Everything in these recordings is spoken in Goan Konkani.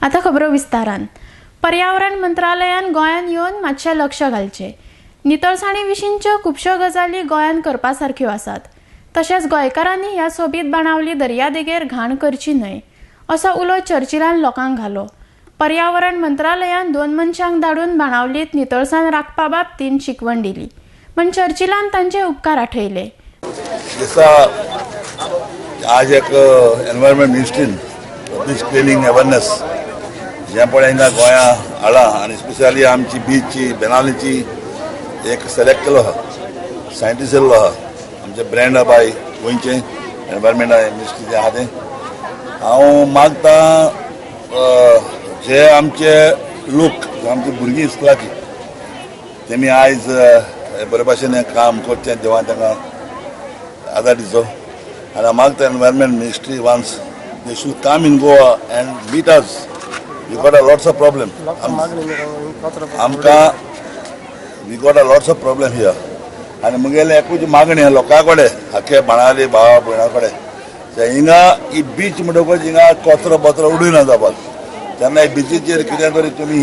आतां खबरो विस्तारान. पर्यावरण मंत्रालयान गोंयांत येवन मातशें लक्ष घालचें. नितळसाणी विशींच्यो खुबश्यो गजाली गोंयांत करपा सारक्यो आसात. तशेंच गोंयकारांनी ह्या सोबीत बाणावली दर्यादेगेर घाण करची न्हय, असो उलो चर्चिलान लोकांक घालो. पर्यावरण मंत्रालयान दोन मनशांक धाडून बाणावलीत नितळसाण राखपा बाबतींत शिकवण दिली म्हण चर्चिलान तांचे उपकार आठयले. दिसा आज एक एनवायरमेंट मिनिस्ट्रीन बीच क्लिनींग अवेरनेस जें पळय हिंगा गोंया हाडलां आनी स्पेशली आमची बीचची, बेनावलीची एक सिलेक्ट केलो आहा, सायंटिस्ट येयल्लो आहा, आमचें ब्रँड बाय गोंयचें एनवायरमेंट मिनिस्ट्री जें आहा तें. हांव मागता, जे आमचे लोक, आमची भुरगीं इस्कुलाची, तेमी आयज बरे भाशेन हें काम करचें. देवान तांकां आदार दिचो. आनी मागता, Environment Ministry once they should come in Goa and meet us. We got a lots of problem. आमकां we got a lots of problem here. आनी मुगेलें एकूच मागणी आहा लोकां कडेन, आख्खे बाणावली भावा भयणा कडेन, ते हिंगा ही बीच म्हणटकूच हिंगा कचरो बचरो उडयना जावपाक. तेन्ना बिचीचेर कितें तरी तुमी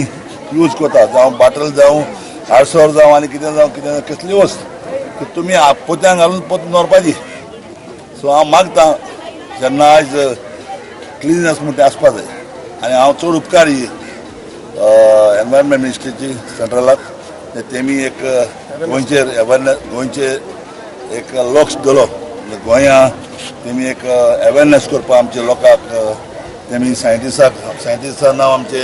यूज करता, जावं बाटल जावं, आडसर जावं आनी कितें जावं, कितें कसली वस्त ती तुमी पोत्यांक घालून पोतून दवरपाची. सो हांव मागता, जेन्ना आयज क्लिननेस म्हणटा तें आसपा जाय. आनी हांव चड उपकारी एनवायरमेंट मिनिस्ट्रीची सेंट्रलाक, तेमी एक गोंयचेर अवेरनेस, गोंयचेर एक लक्ष दिलो. गोंया तेमी एक अवेरनेस करपा आमच्या लोकांक. तेमी सायंटिस्टाक, सायंटिस्टा नांव आमचे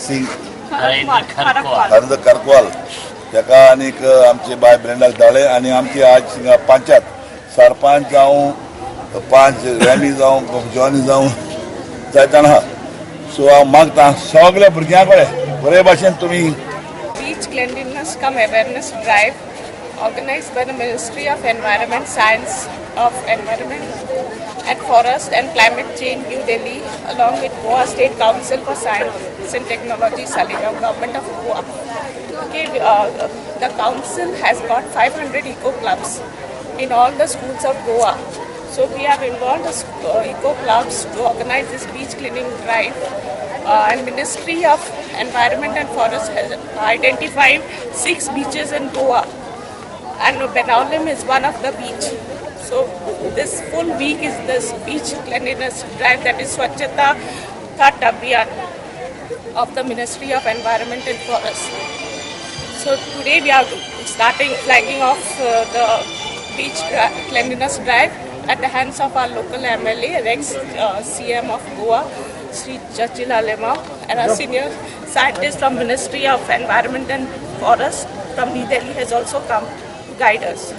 सिंग हरिंद्र खरकवाल, ताका आनीक आमचे बाय ब्रेंडाक धाडले. आनी आमची आज हिंगा पंचायत सरपंच जावं, पंच रेमी जावं, जॉनी जावं, जायते जाण आहा. सो हांव मागता सगल्या भुरग्यां कडेन, बरे भाशेन तुमी Beach Cleanliness cum Awareness Drive organized by the Ministry of Environment, Science of Environment and Forest and Climate Change, New Delhi, along with Goa State Council for Science and Technology, Saligao, Government of Goa. Okay, the council has got 500 eco clubs in all the schools of Goa. So we have involved the eco clubs to organize this beach cleaning drive. And Ministry of Environment and Forest has identified six beaches in Goa, and Benaulim is one of the beach. So this full week is this beach cleanliness drive, that is Swachhata Tat Abhiyan of the Ministry of Environment and Forest. So today we are starting flagging off the beach cleanliness drive at the hands of our local MLA, ex CM of Goa, Sri Churchill Alemao, and our senior scientist from Ministry of Environment and Forest from New Delhi has also come to guide us.